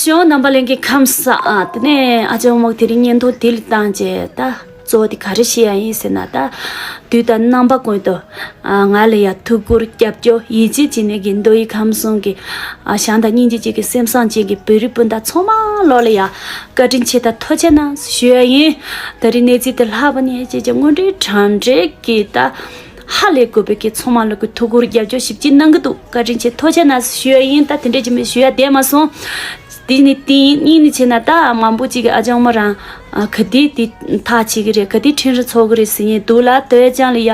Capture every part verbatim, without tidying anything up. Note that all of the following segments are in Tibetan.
ཞོ་རྣམ་པ་ལྷན་རྒྱས་ཁམས་བཟང་། ཨ་དེ་ནས་ཨ་ཅག་མོ་དེ་རིང་བརྙན་ཐུང་དེ་ལ་བཏང་རྗེས་ད་གཙོ་བོ་དེ་ག་རེ་བཤད་ཡ་ཡིན་ཟེར་ན། ད་དུས་དང་རྣམ་པ་ཀུན་ཏུ་ཨ་ང་ལ་ཡ་ཐུགས་ཁུར་རྒྱབ་སྐྱོར་ཡིད་ཆེས་བྱེད་མཁན་གྱི་མདོ་དབུས་ཁམས་གསུམ་གྱི་ཨ་བྱམས་དང་སྙིང་རྗེ་ཅན་གྱི་སེམས་བཟང་ཅན་གྱི་བོད་རིགས་སྤུན་ཟླ་ཚང་མ་ལོག་ལ་ཡ་བཀའ་དྲིན་ཆེ་དང་ཐུགས་རྗེ་ཆེ་གནང་ཞུ་ཡ་ཡིན། ད་རིང་གནས་ཚུལ་དེ་ལྷག་པ་ནས་ཅེས་ཀྱང་དངོས་འབྲེལ་དྲང་འབྲེལ་གྱི་ད་ཧ་ལས་དགོས་པའི་གི་ཚང་མ་ལོག་གི་ཐུགས་ཁུར་རྒྱབ་སྐྱོར་ཞིབ་ཅིག་གནང་གི་འདུག་བཀའ་དྲིན་ཆེ་ཐུགས་རྗེ་ཆེ་གནང་ཞུ་ཡ་ཡིན། ད་དེ་འདྲས་ཀྱི་མི་ཞུ་ཡ་བསྡད་མ་སོང་། དེ་ནི་དེ་ཡིན། གཉིས་ནི་བྱས་ན་ད་མང་པོ་ཅིག་གི་ཨ་ཅག་མོ་རང་ཨ་ག་དུས་དེ་ཐག་ཆད་ཀྱི་རེད། ག་དུས་འཕྲིན་རེ་ཚོགས་ཀྱི་རེད་ཟེར་མཁན་འདུག་ལ། དེ་ཅང་ལ་ཡ་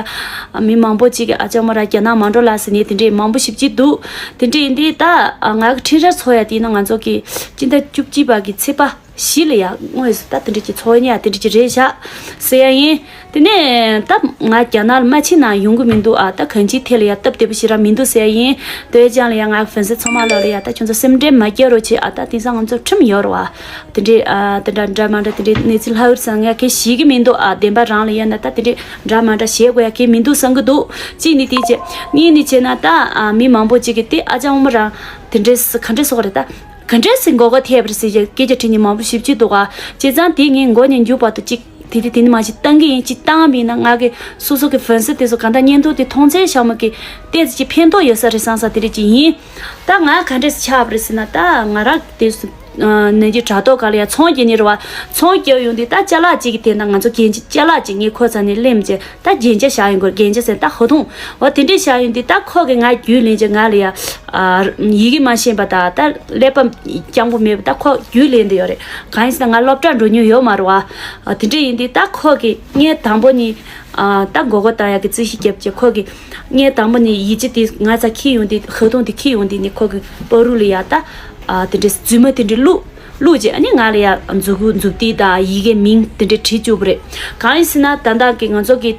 མི་མང་པོ་ཅིག་གི་ཨ་ཅག་མོ་རང་རྒྱ་ནག་མ་འགྲོ་ལ་ཟེར་མཁན་དེ་འདྲས་མང་པོ་ཞིབ་ཅིག་འདུག་དེ་འདྲས་ཡིན་དུས་ད་ང་གི་འཕྲིན་རེ་ཚོགས་ཡ་དེ་ཡིན་ན་ང་ཚོ་གི་སྤྱི་ཟླ་བཅུ་གཅིག་པ་གི་ཚེས་པ་བཞི་ལ་ཡ་དངོས་སུ་ད་དེ་འདྲས་ཀྱི་ཚོགས་ཡ་དེ་འདྲས་ཀྱི་རེད་བཞག་ཟེར་ཡ་ཡིན། དེ་ནས་ད་ང་རྒྱ་ནག་ལ་མ་ཕྱིན་ན་ཡོང་གི་མི་འདུག་ཨ། ད་གང་ཅིའི་ཐད་ལ་ཡ་སྟབས་བདེ་པོ་ཞེ་དྲག་མི་འདུག་ཟེར་ཡ་ཡིན། དེ་ཅང་ལ་ཡ་ང་ཧྥན་སི་ཚང་མ་ལོག་ལ་ཡ་ད་ཁྱོད་ཚོ་སེམས་ཁྲལ་མ་བརྒྱབ་རོགས་བྱེད་ཨ། ད་དེང་སང་ང་ཚོ་ཁྲིམས་ཡོད་རེད་བ། དེ་འདྲས་ཨ་དེ་འདྲ་འདྲ་མ་འདྲ་དེ་འདྲས་གནས་ཚུལ་ལྷག་ཡོད་ཙང་ཡ་གལ་ཤེས་ཀྱི་མི་འདུག་ཨ། བདེན་པ་རང་ལ་ཡ་ན་ད་དེ་འདྲས་འདྲ་མ་འདྲ་བྱེད་དགོས་ཡ་གལ་མི་འདུག་བསམ་གྱི་འདུག་གཅིག་ནི་དེ་བྱས། གཉིས་ནི་བྱས་ན་ད་ཨ་མི་མང་པོ་ཅིག་གིས་དེ་ཨ་ཅག་ཨོ་མོ་རང་དེ་འདྲས་ག་འདྲས་བཟོ་གི་རེད་ད། ག་འདྲས་སེ་མགོ་སྐོར་ཐེབས་རེད་ཟེར་གྱི་སྐད་ཆ་དྲིས་མཁན་མང་པོ་ཞེ་པོ་ཅིག་འདུག་ག་བྱས་ཙང་དེ་ངས་མགོ་ནས་མཇུག་བར་དུ་གཅིག་དེ་དེ་དེ་ནས་མ་ཞིག་བཏང་གི་ཡིན། གཅིག་བཏང་བ་ཡིན་ན་ང་གི་སོ་སོ་གི་ཧྥན་སི་དེ་ཚོ་གང་ལྟར་བརྙན་ཐུང་དེ་མཐོང་ཚད་ཤག་མ་གི་ཏོག་ཙམ་ཅིག་ཕན་ཐོགས་ཡོད་ས་རེད་བསམ་ས་དེ་རེད་ཅིག་ཡིན། ད་ང་ག་འདྲས་སེ་ཆགས་པ་རེད་ཟེར་ན། ད་ང་རང་དེ་སུ་ནན་གྱི་དྲ་ཐོག་ག་ལ་ཡ་ཚོང་རྒྱག་ནི་རེད་བ། ཚོང་རྒྱག་ཡོང་དུས་ད་ཅ་ལག་ཅིག་གི་དེ་ན་ང་ཚོ་རྒྱན་ཅ་ལག་ཅིག་ངས་ཁོ་ཚ་ནས་ལེམ་བྱས། ད་རྒྱན་ཆ་བཞག་ཡོང་གི་རེད། རྒྱན་ཆ་ཟེར་ད་ཧོ་ཐུང་འོ་དེ་འདྲས་བཞག་ཡོང་དུས་ད་ཁོ་གིས་ང་རྒྱུས་ལེན་བྱས། ང་ལ་ཡ་ཨ་ཡི་གེ་མ་ཤེས་པ་དང་ད་ཀླད་པ་སྤྱང་པོ་མེད་པ་ད་ཁོ་རྒྱུས་ལེན་འདི་ཡོད་རེད། གང་ཡིན་ཟེར་ན་ང་སློབ་གྲྭ་འགྲོ་མྱོང་ཡོད་མ་རེད་བ། ཨ་དེ་འདྲས་ཡིན་དུས་ད་ཁོ་གིས་ངས་དང་པོ་ནི་ཨ་ད་མགོ་སྐོར་བཏང་ཡག་གི་རྩིས་གཞི་བརྒྱབ་བྱས། ཁོ་གིས་ངས་དང་པོ་ནི་ཡི་ཆ་དེ་ང་ཚ་འཁྱེར་ཡོང་དུས་ཧོ་ཐུང་དེ་འཁྱེར་ཡོང་དུས་ནི་ཁོ་གིས་པ་རུ་ལ་ཡ་ད་ཨ་དེ་འདྲས་རྫུན་མ་དེ་འདྲས་བླུགས། བླུགས་རྗེས་ཨ་ནི་ང་ལ་ཡ་མཛུབ་གུ་མཛུབ་ཐེལ་དང་ཡི་གེ་མིང་དེ་འདྲས་བྲིས་བཅུག་པ་རེད། གང་ཡིན་ཟེར་ན་ད་ལྟ་གི་ང་ཚོ་གི་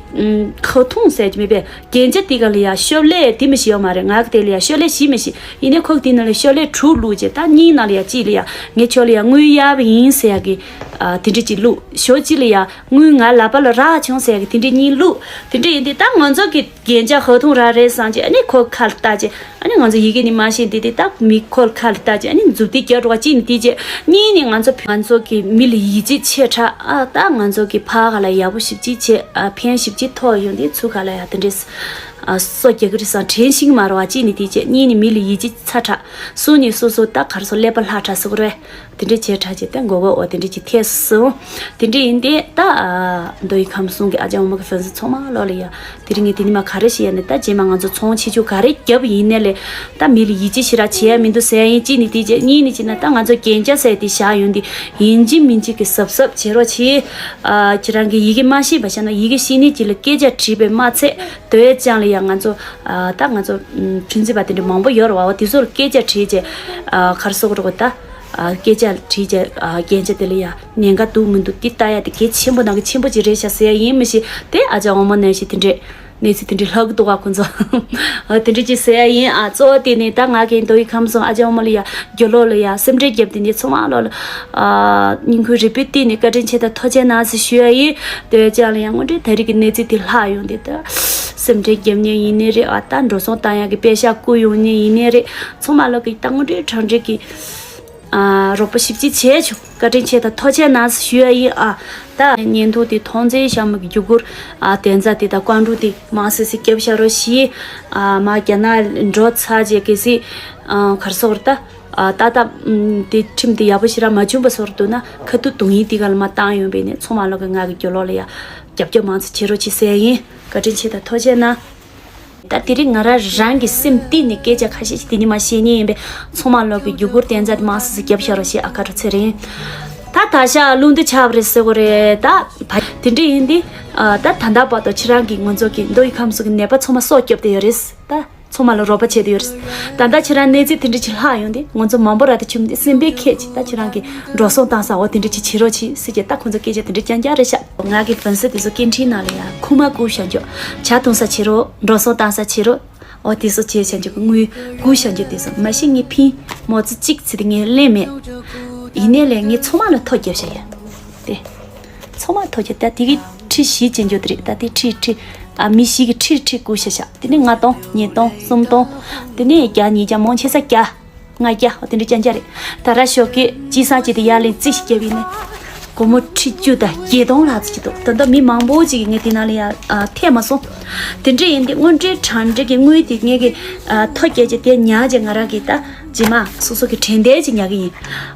ཁ་ཐུང་ཟེར་གྱི་མེད་པས། རྒྱན་ཆ་དེ་ག་ལ་ཡ་ཤོ་ལོ་ཀ་དེ་མི་ཤེས་ཡོད་མ་རེད། ང་གི་དེ་ལ་ཡ་ཤོ་ལོ་ཀ་བཞི་མི་ཤེས། ཡིན་ནའི་ཁོ་གི་དེ་ནང་ལ་ཤོ་ལོ་ཀ་དྲུག་བླུགས་རྗེས་ད་གཉིས་ནང་ལ་ཡ་གཅིག་ལ་ཡ་ངས་ཁྱོད་ལ་ཡ་དངུལ་གཡར་བ་ཡིན་ཟེར་ཡག་གི་ཨ་དེ་འདྲས་ཅིག་བླུགས། ཤོ་གཅིག་ལ་ཡ་དངུལ་ང་ལག་པ་ལ་རག་བྱུང་ཟེར་ཡག་གི་དེ་འདྲས་གཉིས་བླུགས། དེ་འདྲས་ཡིན་དུས་ད་ང་ཚོ་གི་རྒྱན་ཆ་ཧོ་ཐུང་རང་རེད་བསམ་བྱས་ཨ་ནི་ཁོ་ཁ་ལ་བལྟས་བྱས། ཨ་ནི་ང་ཚོ་ཡི་གེ་ནི་མ་ཤེས་འདི་དེ་ད་མི་ཁོ་ལ་ཁ་ལ་བལྟས་བྱས་ཨ་ནི་མཛུབ་ཐེལ་རྒྱག་འགྲོ་བ་གཅིག་ནི་དེ་བྱས། གཉིས་ནི་ང་ཚོ་ང་ཚོ་གི་མི་ལ་ཡིད་ཆེས་ཆེ་དྲགས། ཨ་ད་ང་ཚོ་གི་ཕ་ག་ལ་ཡག་པོ་ཞིབ་ཅིག་བྱས། ཨ་ཕན་ཞིབ་ཅིག་ཐོགས་ཡོང་དུས་ཚུར་ག་ལ་ཡ་དེ་འདྲས་ཨ་སོ་རྒྱག་གི་རེད་བསམ་དྲན་ཤེས་ཀྱི་མ་རེད་བ། གཅིག་ནི་དེ་བྱས། གཉིས་ནི་མི་ལ་ཡིད་ཆེས་ཚ་དྲགས། གསུམ་ནི་སོ་སོ་ད་ག་རེ་ཟེར་ཀླད་པ་ལྷག་དྲགས་ཟེར་དགོས་རེད། དེ་འདྲས་བྱས་དྲགས་བྱས་ཏེ་མགོ་སྐོར་འོ་དེ་འདྲས་ཀྱི་ཐེབས་སོང་། དེ་འདྲས་ཡིན་ཏེ་ད་ཨ་མདོ་དབུས་ཁམས་གསུམ་གྱི་ཨ་ཅག་ཨོ་མོ་གི་ཧྥན་སི་ཚང་མ་ལོག་ལ་ཡ། དེ་རིང་ངས་དེ་ནི་མ་ག་རེ་ཞིག་ཡ་ནི་ད་རྗེས་མ་ང་ཚོ་ཚོང་ཆེ་ཆུང་ག་རེ་བརྒྱབ་ཡིན་ནའི་ལས་ད་མི་ལ་ཡིད་ཆེས་ཞེ་དྲག་བྱེད་ཡ་མི་འདུག་ཟེར་ཡ་ཡིན། གཅིག་ནི་དེ་བྱས། གཉིས་ནི་བྱས་ན་ད་ང་ཚོ་རྒྱན་ཆ་ཟེར་དེ་བཞག་ཡོང་དུས་ཡིན་གཅིག་མིན་གཅིག་གི་གཟབ་གཟབ་བྱེད་རོགས་གྱིས། ཨ་ཁྱེད་རང་གི་ཡི་གེ་མ་ཤེས་པ་བྱས་ན་ཡི་གེ་ཤེས་ནི་གཅིག་ལ་སྐད་ཆ་དྲིས་པས་མ་ཚད་དེ་བས་ཀྱང་ལ་ཡ་ང་ཚོ་ཨ་ད་ང་ཚོ་ཨམ་ཁྲིམས་རྩོད་པ་དེ་འདྲ་མང་པོ་ཡོད་རེད་བ། འོ་དེ་ཚོ་ལ་སྐད་ཆ་དྲིས་བྱས་ཨ་ག་རེ་ཟེར་དགོས་རེད་གོ་ད། ཨ་སྐད་ཆ་དྲིས་བྱས་ཨ་རྒྱན་ཆ་དེ་ལ་ཡ་ཉེན་ཁ་འདུག་མི་འདུག་དེ་ལྟ་ཡ་དེ་གལ་ཆེན་པོ་ནང་གི་ཆེན་པོ་ཅིག་རེད་ཤག་ཟེར་ཡ་ཡིན། མི་ཤེས་དེ་ཨ་ཅག་ཨོ་མོ་ནང་བཞིན་དེ་འདྲས་གནས་ཚུལ་དེ་འདྲས་ལྷག་གི་འདུག་ག་ཁོང་ཚོ། ཨ་དེ་འདྲས་ཅིག་ཟེར་ཡ་ཡིན། ཨ་གཙོ་བོ་དེ་ནི་ད་ང་གི་མདོ་དབུས་ཁམས་གསུམ་ཨ་ཅག་ཨོ་མོ་ལ་ཡ་རྒྱུ་ལོག་ལ་ཡ་སེམས་ཁྲལ་བརྒྱབ་དེ་ནི་ཚང་མ་ལོག་ལ་ཨ་སྙིང་ཁུང་རུས་པའི་གཏིང་ནས་བཀའ་དྲིན་ཆེ་དང་ཐུགས་རྗེ་གནང་ཟེར་ཞུ་ཡ་ཡིན། དེ་བས་ཀྱང་ལ་ཡ་དངོས་འབྲེལ་ད་རེས་ཀྱི་གནས་ཚུལ་དེ་ལྷག་ཡོང་དེ་ད་སེམས་ཁྲལ་བརྒྱབ་མཁན་ཡིན་ནའི་རེད། ཨ་ད་འགྲོ་སོང་བཏང་ཡ་གི་པེ་ཤག་བསྐུར་ཡོང་མཁན་ཡིན་ནའི་རེད། ཚང་མ་ལོག་གི་ད་དངོས་འབྲེལ་དྲང་འབྲེལ་གྱི་ཨ་རོགས་པ་ཞིབ་ཅིག་བྱས་བྱུང་། བཀའ་དྲིན་ཆེ་དང་ཐུགས་རྗེ་གནང་ཞུ་ཡ་ཡིན། ཨ་ད་བརྙན་ཐུང་དེ་མཐོང་ཚེ་ཤ་མོ་གི་རྒྱུ་སྒུར་ཨ་དན་རྩ་དེ་དང་ཀོང་ཀྲུག་དེ་མང་སེ་སེ་རྒྱབ་བཞག་རོགས་ཞེས། ཨ་མ་རྒྱ་ནག་འགྲོ་ཚར་རྗེས་གལ་སྲིད་ཨ་ག་རེ་ཟེར་དགོས་རེད་ད། ཨ་ད་ལྟ་ཨམ་དེ་ཁྲིམས་དེ་ཡག་པོ་ཞེ་དྲག་མ་བྱུང་བ་བཟོ་འདུག་ན་ཁ་ཐུག་དོན་ཡིན་དེ་ག་ལ་མ་བཏང་ཡོང་བས་ནས་ཚང་མ་ལོག་གི་ང་གི་རྒྱུ་ལོག་ལ་ཡ་རྒྱབ་སྐྱོར་མང་ཙམ་བྱེད་རོགས་ཞེས་ཟེར་ཡ་ཡིན། བཀའ་དྲིན་ཆེ་དང་ཐུགས་རྗེ་གནང་། ད་དེ་རིང་ང་རང་རང་གི་སེམས་གཏིང་ནས་སྐད་ཆ་ཁ་ཤས་ཤིག་དེ་ནི་མ་བཤད་མཁན་ཡིན་པས་ཚང་མ་ལོག་གི་རྒྱུ་སྒུར་བསྟན་རྩ་དེ་མང་སེ་སེ་རྒྱབ་ཤ་རོགས་ཞེས་ཨ་ཁ་རུ་ཚེ་རིང་། ད་ད་ཤ་རླུང་འདི་ཆགས་པ་རེད་ཟེར་དགོས་རེད་ད། དེ་འདྲ་ཡིན་དུས་ཨ་ད་ད་ལྟ་བར་དུ་ཁྱེད་རང་གིས་ང་ཚོ་གི་མདོ་དབུས་ཁམས་གསུམ་གྱི་ནད་པ་ཚང་མ་སྲོག་སྐྱོབ་བསྡད་ཡོད་རེད་ད། ཚང་མ་ལ་རོགས་པ་བྱས་བསྡད་ཡོད་རེད། ད་ལྟ་ཁྱེད་རང་གནས་ཚུལ་དེ་འདྲ་ཅིག་ལྷག་ཡོང་དུས་ང་ཚོ་མ་འབོར་ར་ད་ཆུམ་དེ་སེམས་པའི་ཁྱད་ཅིག་ད་ཁྱེད་རང་གི་འགྲོ་སོང་བཏང་ས་འོ་དེ་འདྲ་ཅིག་བྱེད་རོགས་གྱིས་ཟེར་གྱི་ད་ཁོང་ཚོ་སྐད་ཆ་དེ་འདྲ་རྐྱང་རྐྱང་རེད་ཤག་ང་གི་ཧྥན་སི་དེ་ཚོ་སྐད་འཕྲིན་ནང་ལ་ཡ་ཁུག་མ་བསྐུར་བྱ་འཇོག་ཇ་འཐུང་ས་བྱེད་རོགས། འགྲོ་སོང་བཏང་ས་བྱེད་རོགས། འོ་དེ་ཚོ་བྱས་བྱ་འཇོག་གི་དངུལ་བསྐུར་བྱ་འཇོག་དེ་ཚོ་མ་གཞི་ངས་ཕིན་མོ་ཙི་གཅིག་ཚེ་དེ་ངས་ལེན་མེད། ཡིན་ནའི་ལས་ངས་ཚང་མ་ལ་ཐོ་རྒྱབ་བྱ་ཡ། དེ། ཚང་མ་ཐོ་རྒྱབ་ད་དེ་གི་ཁྲི་བཞི་བྱེད་འཇོག་དེ་རེད། ད་དེ་ཁྲི་ཁྲི། ཨ་མི་བཞི་གི་ཁྲི་ཁྲི་བསྐུར་བྱ་བྱ། དེ་ནས་ལྔ་སྟོང་ཉིས་སྟོང་གསུམ་སྟོང་། དེ་ནས་བརྒྱ་ཉིས་བརྒྱ་མང་ཆེ་ས་བརྒྱ། ལྔ་བརྒྱ་དེ་འདྲ་རྐྱང་རྐྱང་རེད། ད་ར་ཞོགས་ཀས་སྐྱིད་སང་བྱས་ཏེ་ཡར་ལེན་རྩིས་ཤིག་བརྒྱབ་ཡིན་ནས། སྒོར་མོ་ཁྲི་བཅུ་དང་བརྒྱད་སྟོང་ལྷག་ཙམ་ཅིག་འདུག་ད་ལྟ་མི་མང་པོ་ཅིག་གིས་ངས་དེ་ནང་ལ་ཡ་ཨ་ཐེ་མ་སོང་། དེ་འདྲ་ཡིན་དུས་དངོས་འབྲེལ་དྲ་འབྲེལ་གྱི་དངུལ་དེ་ངས་ཀྱི་ཨ་ཐོ་བཀལ་བྱས་དེ་ཉར་བྱས་ང་རང་གིས་ད་རྗེས་མ་སོ་སོ་གི་དྲན་རྟེན་ཅིག་ཉར་གི་ཡིན།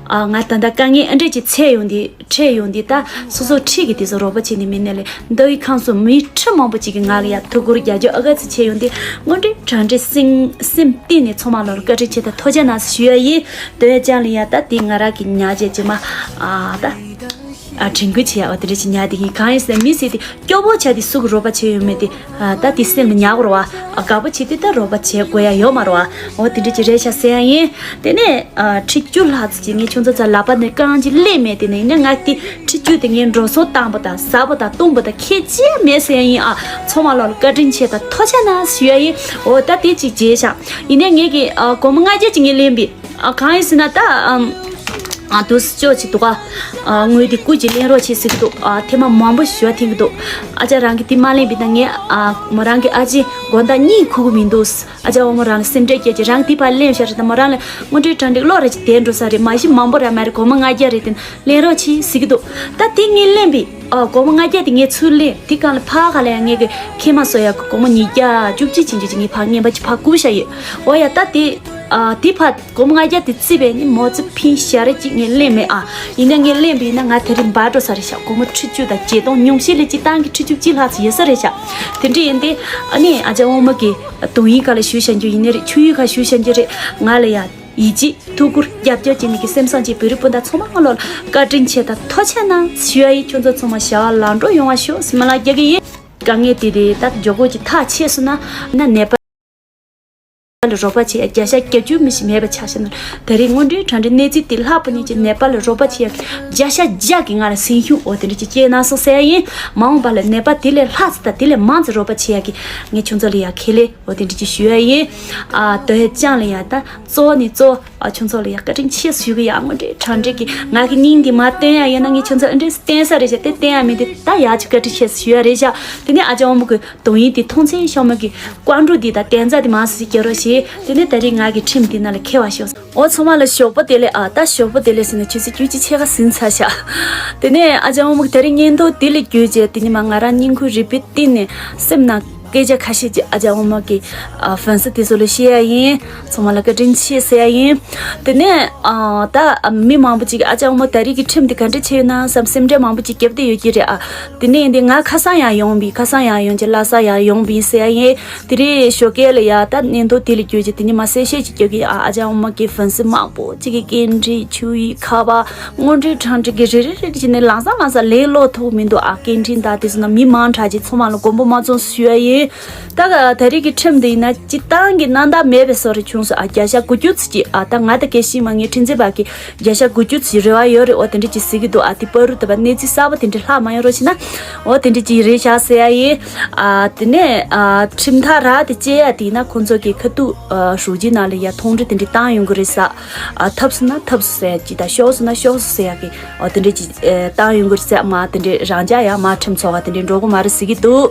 ཨ་ང་ད་ལྟ་དཀའ་ངལ་ཨ་འདྲས་ཅིག་འཕྲད་ཡོང་དུས་འཕྲད་ཡོང་དུས་ད་སོ་སོ་འཁྲིས་ཀྱི་དེ་ཚོ་རོགས་པ་བྱས་ནས་མི་སྣ་ལས་མདོ་དབུས་ཁམས་གསུམ་མི་ཁྲི་མང་པོ་ཅིག་གིས་ང་ལ་ཡ་ཐུགས་ཁུར་རྒྱབ་སྐྱོར་ཨ་ག་ཚོད་བྱས་ཡོང་དུས་དངོས་འབྲེལ་དྲ་འབྲེལ་སེམས་སེམས་གཏིང་ནས་ཚང་མ་ལོར་བཀའ་དྲིན་ཆེ་དང་ཐུགས་རྗེ་གནང་ཞུ་ཡ་ཡིན། དོན་ཅང་ལ་ཡ་ད་དེ་ང་རང་གི་ཉར་བྱས་རྗེས་མ་ཨ་ད། ཨ་དྲན་སྐུལ་བྱེད་ཡ་བ་དེ་འདྲ་ཞིག་ཉར་དེ་ཡིན། གང་ཡིན་ཟེར་ན་མི་ཟེར་དེ་སྐྱོ་པོ་ཆགས་དེ་སུ་གི་རོགས་པ་བྱས་ཡོད་མེད་དེ་ཨ་ད་དེ་སེམས་ལ་ཉར་དགོས་རེད་བ། ཨ་དགའ་པོ་བྱེད་དུས་ད་རོགས་པ་བྱེད་དགོས་ཡ་ཡོད་མ་རེད་བ། འོ་དེ་འདྲ་ཅིག་རེད་ཤག་ཟེར་ཡ་ཡིན། དེ་ནས་ཨ་ཁྲི་བཅུ་ལྷག་ཙམ་ཅིག་ངས་ཁྱོད་ཚོ་ཚ་ལག་པ་ནས་རྐང་གཅིག་ལེན་མེད། དེ་ནས་ཡིན་ན་ང་དེ་ཁྲི་བཅུ་དེ་ངས་འགྲོ་སོང་བཏང་པ་དང་ཟ་པ་དང་བཏུང་པ་དང་ཁྱད་ཅི་ཡང་མེད་ཟེར་ཡ་ཡིན། ཨ་ཚང་མ་ལོ་ལ་བཀའ་དྲིན་ཆེ་དང་ཐུགས་རྗེ་གནང་ཞུ་ཡ་ཡིན། འོ་ད་དེ་ཅིག་བྱས་ཤག་ཡིན་ནའི་ངས་ཀྱི་ཨ་སྒོར་མོ་ལྔ་བརྒྱ་ཅིག་ངས་ལེན་པས། ཨ་གང་ཡིན་ཟེར་ན་ད་ཨམ། ཨ་དུས་ཅོག་ཅིག་འདུག་ག་ཨ་དངུལ་དེ་སྐུ་ཅིག་ལེན་རོགས་བྱེད་ཟེར་གི་འདུག་ཨ་ཐེངས་མ་མང་པོ་ཞུ་བ་འཐེན་གི་འདུག་ཨ་ཅག་རང་གིས་དེ་མ་ལེན་པའི་ད་ངས་ཨ་མོ་རང་གི་ཨ་ཅེ་དགོང་དག་གཉིད་ཁུག་གི་མི་འདུག་ཨ་ཅག་འོ་མོ་རང་ལ་སེམས་ཁྲལ་སྐྱེས་ཀྱི་རང་དེ་ཕར་ལེན་བཞག་རེད། ད་མོ་རང་ལ་དངོས་འབྲེལ་དྲ་འབྲེལ་གློག་རེ་ཅིག་དེ་འགྲོ་ས་རེད། མ་གཞི་མང་པོ་ར་མ་རེད། སྒོར་མོ་ལྔ་བརྒྱ་རེད། དེ་ལེན་རོགས་བྱེད་ཟེར་གི་འདུག་ད་དེ་ངས་ལེན་པའི་ཨ་སྒོར་མོ་ལྔ་བརྒྱ་དེ་ངས་ཚུར་ལེན། དེ་གང་ལ་ཕར་ག་ལ་ཡང་ངས་གི་ཁྱེད་མ་སོ་ཡ་གི་སྒོར་མོ་ཉིས་བརྒྱ་བཅུ་གཅིག་ཅན་ཅིག་ངས་ཕར་རྔན་པ་ཅིག་ཕར་བསྐུར་བཞག་ཡོད། འོ་ཡ་ད་དེ་ཨ་དེ་ཕར་སྒོར་མོ་ལྔ་བརྒྱ་དེ་བརྩིས་པས་ནི་མོ་ཙི་ཕིན་ཞལ་རས་ཅིག་ངས་ལེན་མེད་ཨ། ཡིན་ན་ངས་ལེན་པ་ཡིན་ན་ང་དེ་རིང་འབར་འགྲོ་ས་རེད་ཤག་སྒོར་མོ་ཁྲི་བཅུ་དང་བརྒྱད་སྟོང་ཉུང་ཤས་ལས་སྤྱིར་བཏང་གི་ཁྲི་བཅུ་གཅིག་ལྷག་ཙམ་ཡོད་ས་རེད་ཤག་དེ་འདྲ་ཡིན་ཏེ་ཨ་ནི་ཨ་ཅག་དབང་མོ་གི་དུང་ཡིག་ག་ལ་ཞུ་བྱ་རྒྱུ་ཡིན་ནི་རེད། ཆུ་ཡིག་ག་ཞུ་བྱ་རྒྱུ་རེད། ང་ལ་ཡ་ཡིད་ཆེས་ཐུགས་ཁུར་རྒྱབ་སྐྱོར་བྱེད་མི་གི་སེམས་བཟང་ཅིག་བོད་རིགས་སྤུན་ཟླ་ཚང་མ་ལོ་ལ་བཀའ་དྲིན་ཆེ་དང་ཐུགས་རྗེ་གནང་ཞུ་ཡ་ཡིན། ཁྱོད་ཚོ་ཚང་མ་ཞབས་ལ་འགྲོ་ཡོང་བ་ཤོག་སྨོན་ལམ་རྒྱག་གི་ཡིན། དཀའ་ངལ་དེ་རེད། ད་མགྱོགས་པོ་ཅིག་ཐག་ཆད་སོང་ན་ན་ནད་པ་ལ་རོགས་པ་བྱེད་ཡ་བརྒྱ་ཆ་བརྒྱད་ཅུ་མི་ཞིག་མེད་པ་ཆགས་ཤག་ན། ད་རེས་དངོས་འབྲེལ་དྲ་འབྲེལ་གནས་ཚུལ་དེ་ལྷག་པ་ཉིད་ཀྱི་ནད་པ་ལ་རོགས་པ་བྱེད་ཡ་བརྒྱ་ཆ་བརྒྱ་གི་ང་ལ་སེམས་ཤུགས་འོ་དེ་འདྲ་ཅིག་སྐྱེས་གནང་སོང་ཟེར་ཡ་ཡིན། མ་འོངས་པ་ལ་ནད་པ་དེ་ལས་ལྷག་ཙམ་དང་དེ་ལས་མང་ཙམ་རོགས་པ་བྱེད་ཡ་གི་ངས་ཁྱོད་ཚོ་ལ་ཡ་ཁས་ལེན་འོ་དེ་འདྲ་ཅིག་ཞུ་ཡ་ཡིན། ཨ་དོ་ཡ་ཅང་ལ་ཡ་ད་གཙོ་བོ་ནི་གཙོ་བོ་ཨ་ཁྱོད་ཚོ་ལ་ཡ་བཀའ་དྲིན་ཆེ་ཞུ་གི་ཡ། དངོས་འབྲེལ་དྲ་འབྲེལ་གི་ང་གི་སྙིང་འདི་མ་བསྟན་ཡ་ཡིན་ན་ངས་ཁྱོད་ཚོ་ཨ་འདྲས་བསྟན་ས་རེད་ཤག་དེ་བསྟན་ཡ་མིན་དེ་ད་ཡ་ཅིག་བཀའ་དྲིན་ཆེ་ཞུ་ཡ་རེད་ཤག་དེ་ནས་ཨ་ཅག་དབང་མོ་གི་དུང་ཡིག་དེ་མཐོང་ཚེ་ཤོག་མ་གི་བཀའ་འགྲོ་འདི་དང་གཏན་རྩ་དེ་མང་སུ་ཞིག་རྒྱག་རོགས་བྱེད། དེ་ནས་ད་རེས་ང་གི་ཁྲིམས་འདི་ནང་ལ་འཁེལ་བ་ཤོག་འོ་ཚང་མ་ལ་ཞོགས་པ་བདེ་ལེགས། ཨ་ད་ཞོགས་པ་བདེ་ལེགས་ཟེར་ནས་ཆུ་ཚོད་བཅུ་གཅིག་ཕྱེད་ཀ་ཟིན་ཚར་ཤག་དེ་ནས་ཨ་ཅག་དབང་མོ་གི་ད་རེས་བརྙན་ཐུང་འདི་ལས་བརྒྱུད་རྗེས་དེ་ནས་མ་ང་རང་སྙིང་ཁུང་རུས་པའི་གཏིང་ནས་སེམས་ནང་སྐད་ཆ་ཁ་ཤས་ཅིག་ཨ་ཅག་དབང་མོ་གི་ཨ་ཧྥན་སི་དེ་ཚོ་ལ་བཤད་ཡ་ཡིན། ཚང་མ་ལ་བཀའ་དྲིན་ཆེ་ཟེར་ཡ་ཡིན། དེ་ནས་ཨ་ད་མི་མང་པོ་ཅིག་ཨ་ཅག་དབང་མོ་ད་རེས་ཀྱི་ཁྲིམས་དེ་ག་འདྲ་བྱས་ཡོད་ན་བསམ་སེམས་ཁྲལ་མང་པོ་ཅིག་བརྒྱབ་བསྡད་ཡོད་ཀྱི་རེད་ཨ། དེ་ནས་འདི་ང་ཁ་སང་ཡང་ཡོང་བི་ཁ་སང་ཡང་ཡོང་གི་ལྷ་ས་ཡང་ཡོང་བི་ཟེར་ཡ་ཡིན། དེ་རེས་ཞོགས་ཀས་ལ་ཡ་ད་བརྙན་ཐུང་དེ་ལ་བརྒྱུད་ཀྱི་དེ་ནས་མ་གསལ་བཤད་ཅིག་བརྒྱབ་ཀྱི་ཨ་ཨ་ཅག་དབང་མོ་གི་ཧྥན་སི་མང་པོ་ཅིག་གི་སྐད་འཕྲིན་ཆུ་ཡིག་ཁ་པར་དངོས་འབྲེལ་དྲ་འབྲེལ་གྱི་རེ་རེ་རེ་རེ་བྱས་ནས་ལམ་སང་ལམ་སང་ལན་སློག་ཐུབ་མི་འདུག་ཨ། སྐད་འཕྲིན་དང་དེ་ཚོ་ན་མི་མང་དྲགས་ཀྱི་ཚང་མ་ལ་དགོངས་པ་མ་ཚོམས་ཞུ་ཡ་ཡིན། ད་ག་ད་རེས་ཀྱི་ཁྲིམས་འདི་ཡིན་ན་སྤྱིར་བཏང་གི་གནང་སྟངས་མེད་པའི་བཟོ་འདྲ་བྱུང་སོང་ཨ། བརྒྱ་ཆ་དགུ་བཅུ་ཙམ་ཅིག་ཨ། ད་ང་དང་སྐད་ཤེས་མ་ངའི་ཁྲིམས་འཛིན་པ་གི་བརྒྱ་ཆ་དགུ་བཅུ་ཙམ་རེ་བ་ཡོད་རེད། འོ་དེ་འདྲ་ཅིག་ཟེར་གི་འདུག་ཨ། དེ་བར་དུ་ད་བར་གནས་ཚུལ་གསར་པ་དེ་འདྲ་ལྷག་མ་ཡོང་རོགས་བྱས་ན། འོ་དེ་འདྲ་ཅིག་རེད་ཤག་ཟེར་ཡ་ཡིན། ཨ་དེ་ནས་ཨ་ཁྲིམས་ཐག་རག་དེ་བཅད་ཡ་དེ་ཡིན་ན་ཁོང་ཚོ་གི་ཁ་ཐུག་ཨ་ཧྲུའུ་ཅི་ནང་ལ་ཡ་མཐོང་གྲོལ་དེ་འདྲ་བཏང་ཡོང་གི་རེད་ས། ཨ་ཐབས་སུ་ན་ཐབས་སུ་ཟེར་ཡ་ཅིག་དང་ཤོག་སུ་ན་ཤོག་སུ་ཟེར་ཡ་གི་འོ་དེ་འདྲ་ཅིག་ཨེ་བཏང་ཡོང་གི་རེད་ས། མ་དེ་འདྲ་རང་འཇགས་ཡ་མ་ཁྲིམས་ཚོགས་པ་དེ་འདྲ་འགྲོ་གི་མ་རེད་ཟེར་གི་འདུག་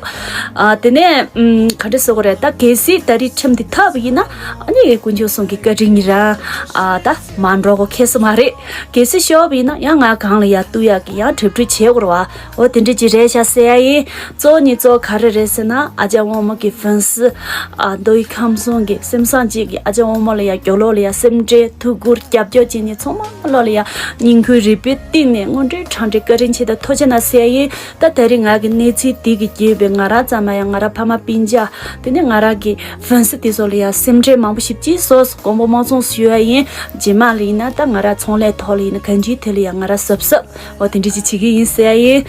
ཨ་དེ་ནས་ཨམ་ག་འདྲ་ཟེར་དགོས་རེད། ད་གལ་སྲིད་ད་རེས་ཁྲིམས་དེ་ཐབས་ཡིན་ན་ཨ་ནི་དཀོན་མཆོག་གསུམ་གྱི་བཀའ་དྲིན་ཡིན་ར། ཨ་ད་མ་འགྲོ་གོ་ཁེལ་ས་མ་རེད། གལ་སྲིད་ཤོར་བ་ཡིན་ན་ཡང་ང་གང་ལ་ཡ་གཏུག་ཡག་གི་ཡང་གྲ་སྒྲིག་བྱེད་དགོས་རེད་བ། འོ་དེ་འདྲ་ཅིག་རེད་ཤག་ཟེར་ཡ་ཡིན། གཙོ་བོ་ནི་གཙོ་བོ་ག་རེ་རེད་ཟེར་ན་ཨ་ཅག་དབང་མོ་གི་ཧྥན་སི་ཨ་མདོ་དབུས་ཁམས་གསུམ་གི་སེམས་བཟང་ཅིག་གི་ཨ་ཅག་དབང་མོ་ལ་ཡ་རྒྱུ་ལོག་ལ་ཡ་སེམས་ཁྲལ་ཐུགས་ཁུར་རྒྱབ་སྐྱོར་བྱེད་མཁན་ཚང་མ་ལོ་ལ་ཡ་སྙིང་ཁུང་རུས་པའི་གཏིང་ནས་དངོས་འབྲེལ་དྲང་འབྲེལ་བཀའ་དྲིན་ཆེ་དང་ཐུགས་རྗེ་གནང་ཟེར་ཡ་ཡིན། ད་ད་རེས་ང་གི་གནས་ཚུལ་དེ་གི་རྒྱུད་པའི་ང་རང་ཙམ་མ་ཡང་ང་རང་ཕ་མ་སྤུན་ཀྱག་དེ་ནས་ང་རང་གི་ཧྥན་སི་དེ་ཚོ་ལ་ཡང་སེམས་ཁྲལ་མང་པོ་ཞེ་པོ་ཅིག་བཟོས། དགོངས་པ་མ་ཚོམས་ཞུ་ཡ་ཡིན། རྗེས་མ་ལ་ཡིན་ན་ད་ང་རང་ཚོང་ལས་ཐོག་ལ་ཡིན་ན་གང་ཅིའི་ཐད་ལ་ཡང་ང་རང་གཟབ་གཟབ་འོ་དེ་འདྲ་ཅིག་བྱེད་ཀྱི་ཡིན་ཟེར་ཡ་ཡིན།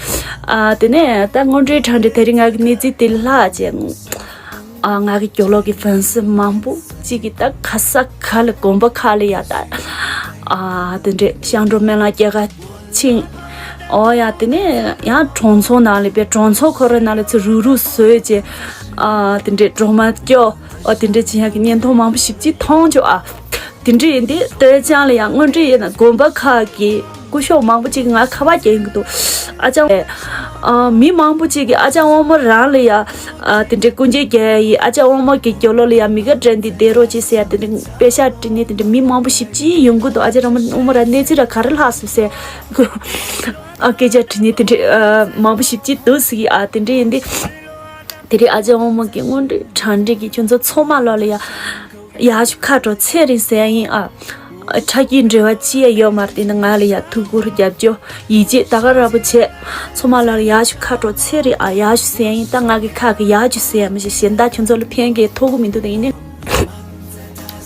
ཨ་དེ་ནས་ད་དངོས་འབྲེལ་དྲང་འབྲེལ་ད་རེས་ང་གི་གནས་ཚུལ་དེ་ལྷག་བྱས། ཨ་ང་གི་རྒྱུ་ལོག་གི་ཧྥན་སི་མང་པོ་ཅིག་གིས་ད་ག་ས་ག་ལ་དགོན་པ་ཁག་ལ་ཡ་ད་ཨ་དེ་འདྲས་ཤང་གྲོ་སྨོན་ལམ་རྒྱག་ག་ཕྱིན། ཨོ་ཡ་དེ་ནས་ཡང་གྲོང་ཚོ་ནང་ལ་པའི་གྲོང་ཚོ་ཁོ་རའི་ནང་ལ་ཚུར་རུག་རུག་བཟོས་བྱས། ཨ་དེ་འདྲས་སྒྲོལ་མ་སྐྱོ། ཨོ་དེ་འདྲས་བྱེད་ཡག་གི་བརྙན་ཐུང་མང་པོ་ཞེ་པོ་ཅིག་མཐོང་བྱུང་ཨ། དེ་འདྲས་ཡིན་དུས་ལྟོས་ཅང་ལ་ཡང་དངོས་འབྲེལ་ཡིན་ན་དགོན་པ་ཁག་གི་སྐུ་ཞབས་མང་པོ་ཅིག་ང་ཁ་པར་རྒྱག་གི་འདུག་ཨ་ཅང་། ཨ། མི་མང་པོ་ཅིག་གིས་ཨ་ཅག་དབང་མོ་རང་ལ་ཡ། ཨ། དེ་འདྲའི་སྐུ་མཇལ་རྒྱག་ཡ་ཡིན། ཨ་ཅག་དབང་མོ་གི་རྒྱབ་ལོགས་ལ་ཡ་མི་ག་འདྲ་འདི་བསྡད་རོགས་བྱེད་ཟེར་ཡ་དེ་འདྲའི་པེ་ཤག་བྲིས་ནས་དེ་འདྲའི་མི་མང་པོ་ཞེ་པོ་ཅིག་ཡོང་གི་འདུག་ཨ་ཅག་དབང་མོ་རང་གནས་ཚུལ་ར་ག་རེ་ལྷག་སོང་ཟེར། ཨ། སྐད་ཆ་དྲིས་ནས་དེ་འདྲའི་ཨ་མང་པོ་ཞེ་པོ་ཅིག་འདུག་ཟེར་གི། ཨ། དེ་འདྲ་ཡིན་དུས། དེ་རིང་ཨ་ཅག་དབང་མོ་གིས་དངོས་འབྲེལ་དྲང་འབྲེལ་གྱིས་ཁྱོད་ཚོ་ཚང་མ་ལོག་ལ་ཡ། ཡག་ཤོས་ཁ་དྲོ་ཚེ་རིང་ཟེར་ཡ་ཡིན། ཨ། ཁྲག་སྐྱེད་འབྲེལ་བ་ཅི་ཡང་ཡོད་མ་རེད། དེ་ནི་ང་ལ་ཡ་ཐུགས་ཁུར་རྒྱབ་སྐྱོར་ཡིད་ཆེས་ད་ག་ར་བོ་བྱས། ཚང་མ་ལོག་ལ་ཡག་ཤོས་ཁ་དྲོ་ཚེ་རིང་། ཨ། ཡག་ཤོས་ཟེར་ཡ་ཡིན། ད་ང་གི་ཁ་གི་ཡག་ཤོས་ཟེར་ཡ་མི་ཤེས། གཞན་དག་ཁྱོད་ཚོ་ལ་ཕན་གི་ཐོགས་གི་མི་འདུག་དེ་ཡིན་ནི།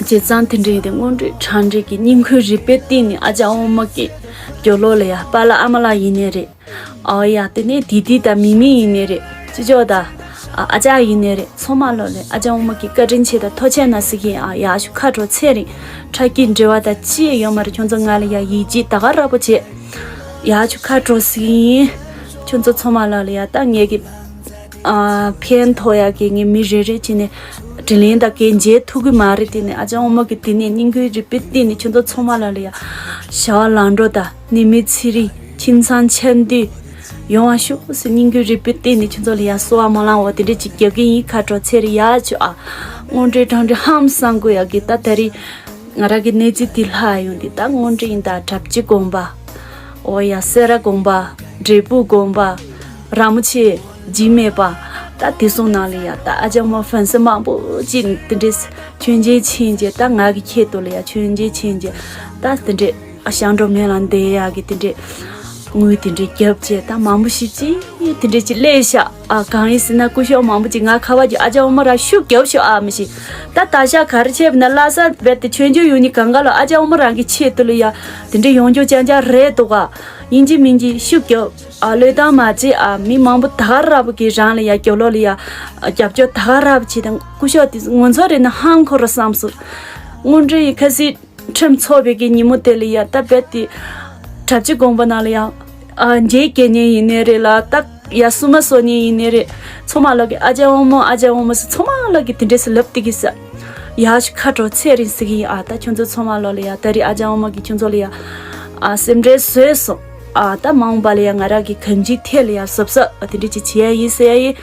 བྱས་ཙང་དེ་འདྲ་ཡིན་དེ་དངོས་འབྲེལ་དྲང་འབྲེལ་གྱི་སྙིང་ཁུང་རུས་པའི་གཏིང་ནས་ཨ་ཅག་དབང་མོ་གི་རྒྱབ་ལོགས་ལ་ཡ་པཱ་ལགས་ཨ་མ་ལགས་ཡིན་ནི་རེད། ཨོ་ཡ། དེ་ནས་དིལ་དིལ་དང་མིག་མིག་ཡིན་ནི་རེད། ཅོ་ཅོ་དང་། ཨ། ཨ་ཅག་ཡིན་ནི་རེད། ཚང་མ་ལོག་ལ་ཨ་ཅག་དབང་མོ་གི་བཀའ་དྲིན་ཆེ་དང་ཐུགས་རྗེ་གནང་ཟེར་གི་ཡིན། ཨ། ཡག་ཤོས་ཁ་དྲོ་ཚེ་རིང་། ཁྲག་སྐྱེད་འབྲེལ་བ་དང་ཅི་ཡང་ཡོད་མ་རེད། ཁྱོད་ཚོ་ང་ལ་ཡ་ཡིད་ཆེས་ད་ག་ར་བོ་བྱས། ཡག་ཤོས་ཁ་དྲོ་ཟེར་གི་ཡིན། ཁྱོད་ཚོ་ཚང་མ་ལོག་ལ་ཡ་ད་ངེད་ཀྱི། ཨ། ཕན་ཐོགས་ཡ་གི་ངས་མི་རེ་རེ་བྱས་ནས་དྲིན་ལན་དང་གན་འཇལ་ཐུབ་གི་མ་རེད། དེ་ནས་ཨ་ཅག་དབང་མོ་གི་དེ་ནས་སྙིང་ཁུང་རུས་པའི་གཏིང་ནས་ཁྱོད་ཚོ་ཚང་མ་ལོག་ལ་ཡ་ཞབས་ལམ་འགྲོ་དང་ནད་མེད་ཚེ་རིང་། ཁྱིམ་ཚང་ཆ་མཐུན་ཡོང་བ་ཤོག་ཟེར་སྙིང་ཁུང་རུས་པའི་གཏིང་ནས་ཁྱོད་ཚོ་ལ་ཡ་གསོལ་བ་སྨོན་ལམ་འོ་དེ་འདྲ་ཅིག་རྒྱག་གི་ཡིན། ཁ་དྲོ་ཚེ་རིང་། ཡག་ཤོས། ཨ། དངོས་འབྲེལ་དྲང་འབྲེལ་ཧང་སང་དགོས་ཡ་གི་ད་དེ་རིང་ང་རང་གི་གནས་ཚུལ་དེ་ལྷག་ཡོང་དུས་ད་དངོས་འབྲེལ་ཡིན། ད་གྲྭ་བཞི་དགོན་པ། ཨོ་ཡ། སེ་ར་དགོན་པ། འབྲས་སྤུངས་དགོན་པ། ར་མོ་ཆེ། འཇིགས་མེད་པ། ད་དེ་ཚོ་ནང་ལ་ཡ་ད་ཨ་ཅག་དབང་མོ་ཧྥན་སི་མང་པོ་ཅིག་དེ་འདྲས་མཆོད་མཇལ་ཕྱིན་རྗེས། ད་ང་གི་ཁྱེད་དུ་ལ་ཡ་མཆོད་མཇལ་ཕྱིན་རྗེས། ད་དེ་འདྲས། ཨ། ཞབས་འགྲོ་མེ་ལ་འདེགས་ཡག་གི་དེ་འདྲས་དངུལ་དེ་འདྲས་རྒྱབ་བྱས། ད་མང་པོ་ཞེ་པོ་ཅིག་དེ་འདྲས་ཅིག་སླེབས་ཤག་ཨ། གང་ཡིན་ཟེར་ན་སྐུ་ཞབས་མང་པོ་ཅིག་ང་ཁ་བ་ཅིག་ཨ་ཅག་དབང་མོ་ར་ཤུགས་རྒྱོབས་ཤོག་ཨ། མི་ཤེས། ད་ད་ཤག་ག་རེ་བྱས་པ་ན་ལྷ་ས་བལ་དེ་ཆོས་འབྱོར་ཡོང་ནི་གང་ག་ལ་ཨ་ཅག་དབང་མོ་རང་གི་ཆེད་དུ་ལ་ཡ་དེ་འདྲས་ཡོང་རྒྱུ་ཅང་ཅང་རེད་འདུག་ག་ཡིན་གཅིག་མིན་གཅིག་ཤུགས་རྒྱོབས། ཨ། བློས་བཏང་མ་བྱེད་ཨ། མི་མང་པོ་ད་ག་ར་བོ་གིས་རང་ལ་ཡ་རྒྱབ་ལོགས་ལ་ཡ་རྒྱབ་སྐྱོར་ད་ག་ར་བོ་བྱེད་དང་། སྐུ་ཞབས་དེ་ངོ་ཚ་རེད་ན་ཧང་ཁོ་ར་བསམ་སོང་། དངོས་འབྲེལ་ཡི་ཁ་སི། ཁྲིམས་ཚོགས་པའི་གི་ཉིན་མོ་དེ་ལ་ཡ་ད་རྦད་དེ་གྲྭ་བཞི་དགོན་པ་ནང་ལ་ཡ། ཨ། མཇལ་སྐྱེལ་མཁན་ཡིན་ནའི་རེད་ལ། ད་ཡ་བསུ་མ་གསོལ་མཁན་ཡིན་ནའི་རེད། ཚང་མ་ལོག་གི་ཨ་ཅག་དབང་མོ་ཨ་ཅག་དབང་མོ་ཟེར་ཚང་མ་ལོག་གི་དེ་འདྲས་སུ་ལབ་དེ་གི་ས། ཡག་ཤོས་ཁ་དྲོ་ཚེ་རིང་ཟེར་གི་ཡིན། ཨ། ད་ཁྱོད་ཚོ་ཚང་མ་ལོག་ལ་ཡ་ད་རེས་ཨ་ཅག་དབང་མོ་གིས་ཁྱོད་ཚོ་ལ་ཡ། ཨ། སེམས་ཁྲལ་བཟོས་སོང་། ཨ། ད་མ་འོངས་པ་ལ་ཡ་ང་རང་གི་གང་ཅིའི་ཐད་ལ་ཡ་གཟབ་གཟབ་དེ་འདྲས་ཅིག་བྱེད་ཡ་ཡིན་ཟེར་ཡ་ཡིན།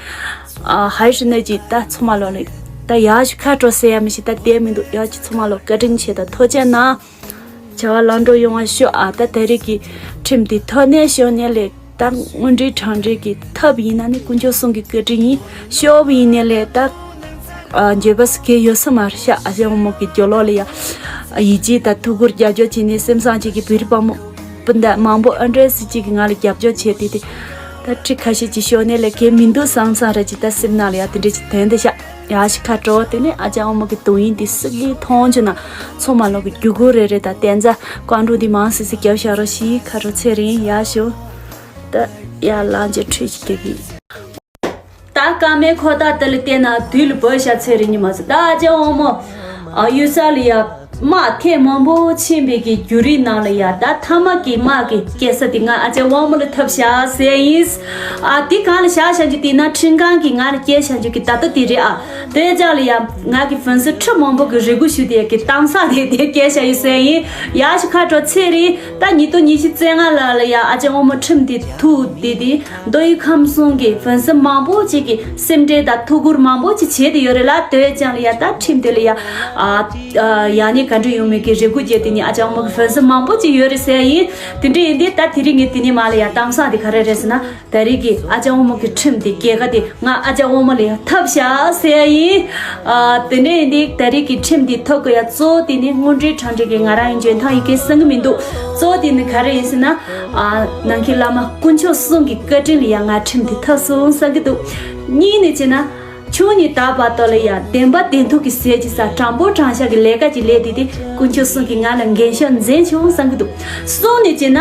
ཨ། ཧའི་ཧྲི་ནེ་ཅི་ད་ཚང་མ་ལོག་ལ་ད་ཡག་ཤོས་ཁ་དྲོ་ཟེར་ཡ་མི་ཤེས། ད་དེ་མི་འདུག་ཡག་ཅིག་ཚང་མ་ལོག་བཀའ་དྲིན་ཆེ་དང་ཐུགས་རྗེ་གནང་། བྱ་བ་ལམ་འགྲོ་ཡོང་བ་ཤོག་ཨ། ད་དེ་རིང་གི་ཁྲིམས་དེ་ཐོག་ནས་ཤོག་ནས་ལས་ད་དངོས་འབྲེལ་དྲང་འབྲེལ་གྱི་ཐབས་ཡིན་ན་ནི་དཀོན་མཆོག་གསུམ་གྱི་བཀའ་དྲིན་ཡིན། ཤོག་བུ་ཡིན་ནས་ལས་ད། ཨ། འགྱོད་པ་སུ་གས་ཡོད་ས་མ་རེད་ཤག་ཨ་ཅག་དབང་མོ་གི་རྒྱབ་ལོགས་ལ་ཡ། ཡིད་ཆེས་དང་ཐུགས་ཁུར་རྒྱབ་སྐྱོར་བྱས་ནས་སེམས་བཟང་ཅིག་གི་བོད་རིགས་དཔའ་མོ་སྤུན་ཟླ་མང་པོ་ཨ་འདྲས་སུ་ཅིག་གིས་ང་ལ་རྒྱབ་སྐྱོར་བྱས་ཏེ་དེ། ད་ཁྲི་ཁ་ཤས་ཀྱིས་ཤོར་ནས་ལས་ཁེ་མི་འདུག་བསམ་བསམ་ར་ཅིག་ད་སེམས་ནང་ལ་ཡ་དེ་འདྲས་ཅིག་དོན་དེ་ཤག་ཡ་ཤི་ཁ་དྲོ་དེ་ནས་ཨ་ཅག་དབང་མོ་གི་དུང་ཡིན་དེ་སི་ལི་མཐོང་བྱུང་ན་ཚང་མ་ལོག་གི་རྒྱུ་གུ་རེ་རེ་དང་བསྟན་རྩ་བཀའ་འགྲོ་འདི་མང་སི་སི་རྒྱབ་བཞག་རོགས་ཞིག་ཁ་དྲོ་ཚེ་རིང་ཡ་ཤོ། ད་ཡ་ལང་ཅེ་ཁྲུས་ཤིག་རྒྱག་གི། ད་སྐར་མའི་འཁོར་ཐག་དེ་ལ་བལྟས་ན་དུས་ལ་བབས་ཤག་ཚེ་རིང་ཉི་མ་ཚོ། ད་ཨ་ཅག་དབང་མོ་ཨ་གཡུལ་ས་ལ་ཡ་དམག་ཐེངས་མང་པོ་ཕྱིན་པའི་གི་བརྒྱུད་རིམ་ནང་ལ་ཡ་ད་མཐའ་མ་གི་དམག་གི་སྐྱེལ་ས་དེ་ང་ཨ་ཅག་དབང་མོ་ལ་ཐོབ་ཤག་ཟེར་ཡིན། ཨ་དེ་གང་ལ་བཞག་བཞག་རྒྱུ་དེ་ན་ཁྲིམས་ཁང་གི་ང་ལ་སྐྱེལ་བཞག་རྒྱུ་གི་ད་ལྟ་དེ་རེད་ཨ། དེ་ཅག་ལ་ཡ་ང་གི་ཧྥན་སི་ཁྲི་མང་པོ་གི་རེ་སྒུག་ཞུ་དེ་གི་གཏམ་བཟང་དེ་དེ་སྐྱེལ་བཞག་ཡོད་ཟེར་ཡིན། ཡ་ཤི་ཁ་དྲོ་ཚེ་རིང་། ད་ཉིས་སྟོང་ཉི་ཤུ་རྩ་ལྔ་ལ་ལ་ཡ་ཨ་ཅག་དབང་མོ་ཁྲིམས་དེ་ཐུག་དེ་དེ་མདོ་དབུས་ཁམས་གསུམ་གྱི་ཧྥན་སི་མང་པོ་ཅིག་གིས་སེམས་ཁྲལ་དང་ཐུགས་ཁུར་མང་པོ་ཅིག་བྱས་ཏེ་ཡོད་རེད་ལ། དེ་ཅག་ལ་ཡ་ད་ཁྲིམས་དེ་ལ་ཡ་ཨ་ཨ་ཡ་ནི་ག་འདྲ་ཡོང་མེད་ཀྱི་རེ་སྒུག་བྱས་དེ་ནི་ཨ་ཅག་དབང་མོ་གི་ཧྥན་སི་མང་པོ་ཅིག་ཡོད་རེད་ཟེར་ཡིན། དེ་འདྲ་ཡིན་དུས་ད་དེ་རིང་ངས་དེ་ནི་མ་ལ་ཡ་གཏམ་བཟང་དེ་ག་རེ་རེད་ཟེར་ན། ད་རེས་ཀྱི་ཨ་ཅག་དབང་མོ་གི་ཁྲིམས་དེ་རྒྱལ་ཁ་དེ་ང་ཨ་ཅག་དབང་མོ་ལ་ཡ་ཐོབ་ཤག་ཟེར་ཡ་ཡིན། ཨ་དེ་འདྲ་ཡིན་དུས་ད་རེས་ཀྱི་ཁྲིམས་དེ་ཐོབ་དགོས་ཡ་གཙོ་བོ་དེ་ནི་དངོས་འབྲེལ་དྲང་འབྲེལ་གྱི་ང་རང་ཡི་འཇོན་ཐང་ཡི་གེ་གསང་གི་མི་འདུག་གཙོ་བོ་དེ་ནི་ག་རེ་ཡིན་ཟེར་ན། ཨ་ནང་གི་བླ་མ་དཀོན་མཆོག་གསུམ་གྱི་བཀའ་དྲིན་ལ་ཡ་ང་ཁྲིམས་དེ་ཐོབ་སོང་བསམ་གི་འདུག་གཉིས་ནས་བྱས་ན། ཆུང་ནས་ད་བར་དུ་ལ་ཡ་བདེན་པ་བདེན་ཐུག་གི་ཟས་ཀྱི་ས་དྲང་པོ་དྲང་བཞག་གི་ལས་ཀ་ཅིག་ལས་དེ་དེ་དཀོན་མཆོག་གསུམ་གྱིས་ང་ལ་འགན་ཤོག་མཛད་བྱུང་བསམ་གི་འདུག་གསུམ་ནས་བྱས་ན།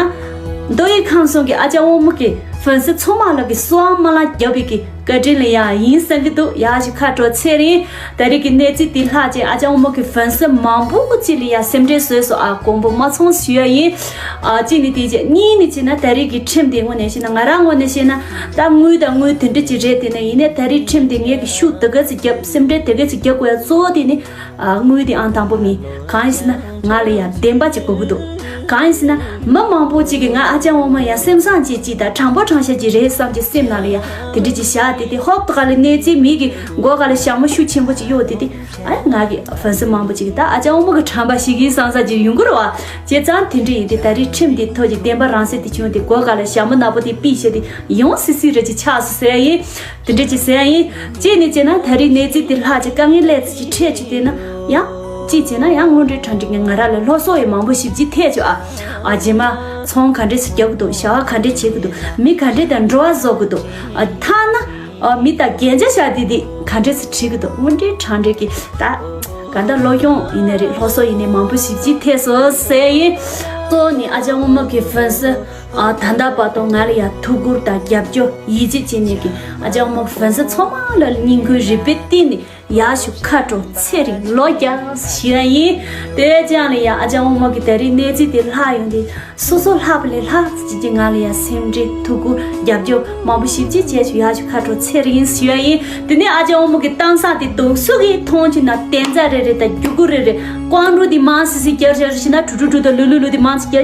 མདོ་དབུས་ཁམས་གསུམ་གྱི་ཨ་ཅག་དབང་མོ་གི་ཧྥན་སི་ཚང་མ་ལ་གི་གསོལ་བ་སྨོན་ལམ་རྒྱབ་པའི་གི་བཀའ་དྲིན་ལ་ཡ་ཡིན་བསམ་གི་འདུག་ཡ་ཤི་ཁ་དྲོ་ཚེ་རིང་། ད་རེས་ཀྱི་གནས་ཚུལ་དེ་ལྷག་ཅིག་ཨ་ཅག་དབང་མོ་གི་ཧྥན་སི་མང་པོ་ཅིག་ལ་ཡ་སེམས་ཁྲལ་བཟོས་སོང་ཨ། དགོངས་པ་མ་ཚོམས་ཞུ་ཡ་ཡིན། ཨ་གཅིག་ནི་དེ་རྗེས་གཉིས་ནི་བྱས་ན་ད་རེས་ཀྱི་ཁྲིམས་དེ་དངོས་གནས་བཤད་ན་ང་རང་ངོས་ནས་བཤད་ན་ད་དངུལ་དང་དངུལ་དེ་འདྲ་ཅིག་རེད། དེ་ནས་ཡིན་ནའི་ད་རེས་ཁྲིམས་དེ་ངས་ཀྱི་ཤུགས་དེ་ག་ཚོད་རྒྱབ་སེམས་ཁྲལ་དེ་ག་ཚོད་རྒྱབ་དགོས་ཡ་གཙོ་བོ་དེ་ནི་ཨ་དངུལ་དེ་ཨང་དང་པོ་མིན། གང་ཡིན་ཟེར་ན་ང་ལ་ཡ་བདེན་པ་ཅིག་དགོས་ཀྱི་འདུག་གང་ཡིན་ཟེར་ན་མི་མང་པོ་ཅིག་གིས་ང་ཨ་ཅག་འོ་མ་ཡ་སེམས་བཟང་ཅིག་ཅིག་དང་དྲང་པོ་དྲང་བཞག་ཅིག་རེད་བསམ་གྱི་སེམས་ནང་ལ་ཡ་དེ་འདྲ་ཅིག་བཞག་དེ་དེ་ཧོབ་ཏེ་ག་ལ་གནས་ཚུལ་མི་གི་མགོ་ག་ལ་ཞྭ་མོ་ཤུགས་ཆེན་པོ་ཅིག་གཡོག་དེ་དེ། ཨ་ང་གི་ཧྥན་སི་མང་པོ་ཅིག་གིས་ད་ཨ་ཅག་འོ་མ་གི་དྲན་པ་ཞིག་ཡིན་བསམ་ས་ཅིག་ཡོང་གི་རེད་བ། བྱས་ཙང་དེ་འདྲ་ཡིན་དེ་ད་རེས་ཁྲིམས་དེ་ཐོག་ཅིག་བདེན་པ་རང་སེ་དེ་བྱུང་དེ་མགོ་ག་ལ་ཞྭ་མོ་ནག་པོ་དེ་ཕུད་བྱས་དེ་ཡོང་སི་སི་རེད་ཅིག་ཆགས་སོང་ཟེར་ཡ་ཡིན། དེ་འདྲ་ཅིག་ཟེར་ཡ་ཡིན། ཅི་ནས་བྱས་ན་ད་རེས་གནས་ཚུལ་དེ་ལྷག་ཅིག་དཀའ་ངལ་སླེབས་ཚེ་ཅིག་འཕྲད་ཅིག་དེ་ན་ཡང་། ཅིག་བྱས་ན་ཡང་དངོས་འབྲེལ་དྲང་འབྲེལ་གྱི་ང་རང་ལ་སློབ་གསོ་ཡི་མང་པོ་ཞིབ་ཅིག་ཐེབས་བྱུང་ཨ། ཨ་རྗེས་མ་ཚོང་ག་འདྲས་སུ་རྒྱག་གི་འདུག་བྱ་བ་ག་འདྲས་བྱེད་གི་འདུག་མི་ག་འདྲས་དང་འགྲོ་བ་བཟོ་གི་འདུག་ཨ་ཐ་ན། ཨ་མི་དང་རྒྱན་ཆ་བཞག་དེ་དེ་ག་འདྲས་སུ་བྲིས་གི་འདུག་དངོས་འབྲེལ་དྲང་འབྲེལ་གྱི་ད་ག་འདྲ་སློབ་སྦྱོང་ཡིན་ནའི་རེད་སློབ་གསོ་ཡིན་ནའི་མང་པོ་ཞིབ་ཅིག་ཐེབས་སོང་ཟེར་ཡིན། གཙོ་བོ་ནི་ཨ་ཅག་འོ་མ་གི་ཧྥན་སི་ཨ་ད་ལྟ་བར་དུ་ང་ལ་ཡང་ཐུགས་ཁུར་དང་རྒྱབ་སྐྱོར་ཡིད་ཆེས་བྱེད་མཁན་གྱི་ཨ་ཅག་འོ་མ་གི་ཧྥན་སི་ཚང་མ་ལ་སྙིང་ཁུང་རུས་པའི་གཏིང་ནས། ཡག་ཤོས་ཁ་དྲོ་ཚེ་རིང་ལོ་བརྒྱ་ཞུ་ཡ་ཡིན། དེ་བས་ཀྱང་ལ་ཡ་ཨ་ཅག་འོ་མ་གི་ད་རེས་གནས་ཚུལ་དེ་ལྷག་ཡོང་དུས་སོ་སོ་ལྷག་པ་ལས་ལྷག་ཅིག་གི་ང་ལ་ཡ་སེམས་ཁྲལ་ཐུགས་ཁུར་རྒྱབ་སྐྱོར་མང་པོ་ཞིབ་ཅིག་བྱས་ཆོག་ཡག་ཤོས་ཁ་དྲོ་ཚེ་རིང་ཞུ་ཡ་ཡིན། དེ་ནས་ཨ་ཅག་འོ་མ་གི་གཏམ་བཟང་དེ་དུང་སུ་གིས་མཐོང་ཆུ་ན་བསྟན་རྩ་རེ་རེ་དང་རྒྱུ་གུ་རེ་རེ་ཀོང་འགྲོ་དེ་མང་སི་སི་རྒྱར་རྒྱར་ཞིག་ན་གྲུ་གྲུ་གྲུ་དང་ལུ་ལུ་ལུ་དེ་མང་སི་རྒྱར།